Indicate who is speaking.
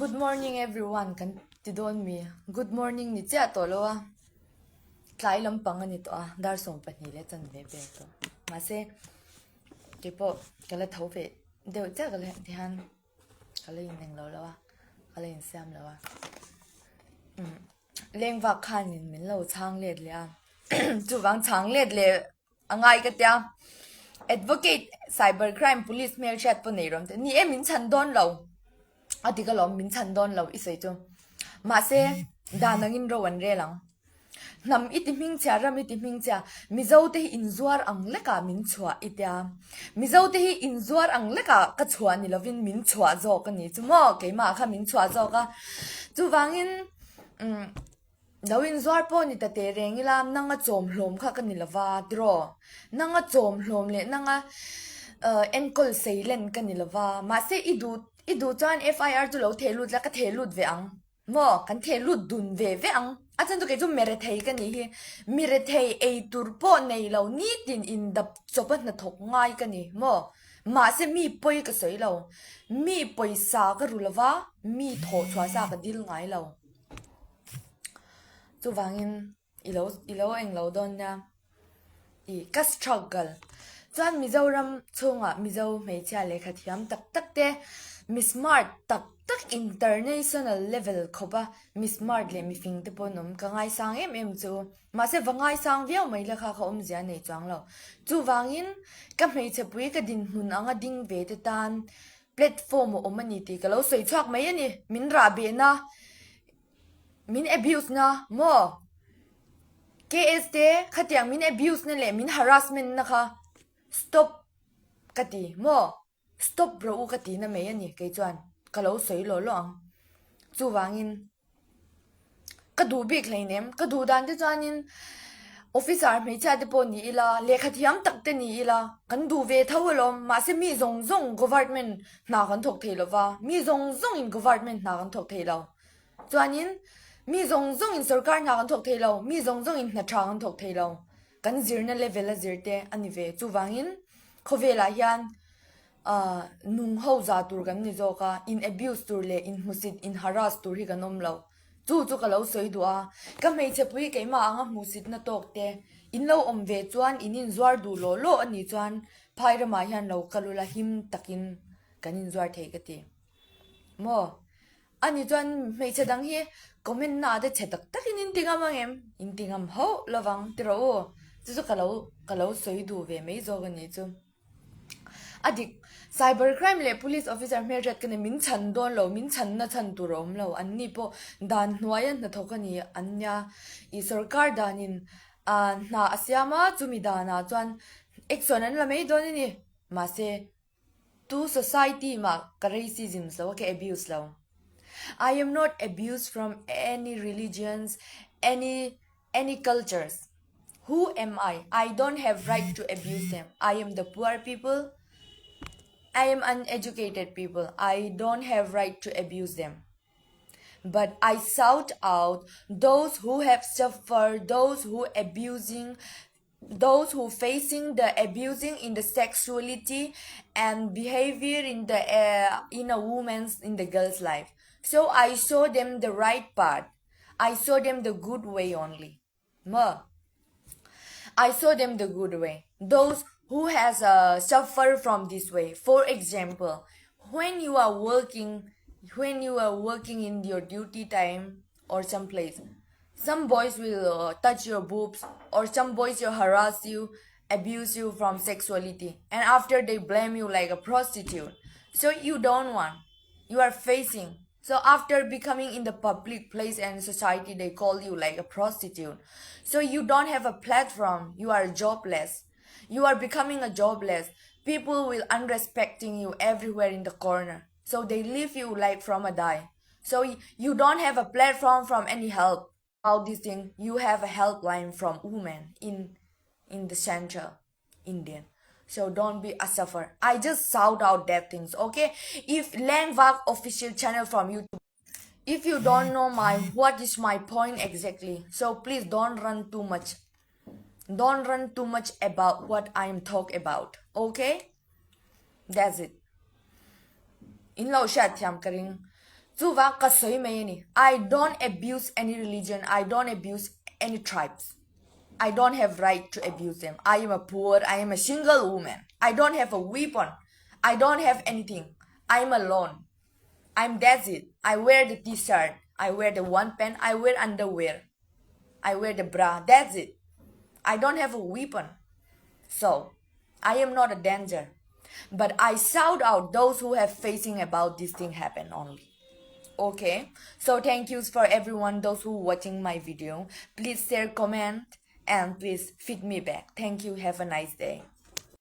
Speaker 1: Good morning everyone kan ti dawn mi? Good morning ni chiah tawh lo a, tlai lampang a ni tawh a, dar 12 leh chanve vel tawh. Mahse, keipawh ka la tho ve deuh chiah ka la tihian ka la ineng lo lo a, ka la insiam lo a. Umm lengvak khanin min lo chhang let leh a, chuvang chhang let leh A ngai ka tia. Advocate cyber crime police hmelhriat pawh nei rawm te ni e min chhan dawn lo a ti ka lawm min chhan dawn lo i sawi chu. Mahse dan angin ro an rel ang. Hnam i ti hmingchhia ram i ti hmingchhia Mizo te hi inzuar ang lekah min chhuah i tia. Mizo te hi inzuar ang lekah ka chhuah ni lovin min chhuah zawk a ni chu maw keimah kha min chhuah zawk a. Chuvangin umm. Lo inzuar pawh ni ta teh reng ila, nanga chawm hlawm kha ka ni lova tiraw? Nanga chawm hlawm leh nanga enkawl sei len ka ni lova, mahse i duh i duh chuan FIR chu lo theh lut la, ka theh lut ve ang maw? Kan theh lut dun ve ve ang. A chhan chu kei chu mirethei ka nih hi, mirethei ei tur pawh nei lo nitin indap chawpa hnathawk ngai ka ni maw? Mahse mi pawi ka sawi lo, mi pawisa ka ru lova, mi thawh chhuah sa ka dil ngai lo. Chuvangin i lo i lo eng lo dawn nia i ka struggle chuan Mizoram chhungah Mizo hmeichhia lehkha thiam tak tak te mi smart tak tak international level khawpa mi smart leh mifing te pawh an awm ka ngaisang em em chu mahse va ngaisang viau mai la kha kha awmzia a nei chuang lo chuvangin ka hmeichhe pui ka dinhmun anga ding ve te tan Platform a awm a ni tih ka lo sawi chhuak mai a ni. Min rah behna, min abuse na maw? KS te khatiang min abuse na leh min harassment na kha stop ka ti maw? Stop rawh u ka ti na mai a ni kei chuan ka lo sawi lawh lawh ang. Chuvangin. Ka duh bik hleinem, ka duh dan te chuanin officer hmeichhia te pawh ni ila, lehkha thiam tak te ni ila, kan duh ve tho alawm, mahse mi zawng zawng government hna kan thawk thei lova, mi zawng zawngin government hna kan thawk thei lo, chuanin mi zawng zawngin sorkar hna kan thawk thei lo, mi zawng zawngin hna tha kan thawk thei lo, kan zirna level a zir te a ni ve, chuvangin khawvelah hian Ahh nung ho za tur kan ni zawk a, in abuse tur leh in hmusit in harass tur hi kan awm lo. Chu chu ka lo sawi duh a, ka hmeichhe pui keimah anga hmuhsitna tawk te in lo awm ve chuan in inzuar duh lawh lawh a nih chuan phai ramah hian lo kal ula him takin kan inzuar thei ka ti. Maw? Ani chuan hmeichhe dang hi comment na ah te chhe tak takin in ti ngam ang em? In ti ngam hauh lovang tiraw u? Chu chu ka lo ka lo sawi duh ve mai zawk a nih chu. A dik, cyber crime leh police officer hmelhriat ka ni, min chhan dawn lo, min chhanna chhan tur a awm lo, an ni pawh dan hnuaia hnathawk a ni an nia, ih sorkar danin ah hna a siam a, chumi danah chuan action an la mai dawn a ni, mahse tu society mah ka racism lo a, ka abuse lo, I am not abuse from any religions, any any cultures. Who am I? I don't have right to abuse them. I am the poor people. I am uneducated people. I don't have right to abuse them. But I shout out those who have suffered, those who abusing, those who facing the abusing in the sexuality and behavior in the uh, in a woman's in the girl's life. So I show them the right path. I show them the good way only. Ma. I show them the good way. Those who has uh, suffered from this way. For example, when you are working, when you are working in your duty time or some place, some boys will uh, touch your boobs or some boys will harass you, abuse you from sexuality, and after they blame you like a prostitute. So you don't want. You are facing. So after becoming in the public place and society, they call you like a prostitute. So you don't have a platform. You are jobless. You are becoming a jobless. People will unrespecting you everywhere in the corner. So they leave you like from a die. So you don't have a platform from any help. All this thing, you have a helpline from women in in the central Indian. So don't be a suffer. I just shout out that things, okay? If Lengvak official channel from YouTube, if you don't know my what is my point exactly, so please don't run too much. Don't run too much about what I am talk about, okay? That's it. In lo hriat thiam ka ring. Chuvang ka sawi mai a ni. I don't abuse any religion, I don't abuse any tribes. I don't have right to abuse them. I am a poor, I am a single woman. I don't have a weapon. I don't have anything. I am alone. I'm that's it. I wear the t-shirt. I wear the one pant. I wear underwear. I wear the bra. That's it. I don't have a weapon. So, I am not a danger. But I shout out those who have facing about this thing happen only. Okay. So thank yous for everyone those who watching my video. Please share, comment and please feed me back. Thank you. Have a nice day.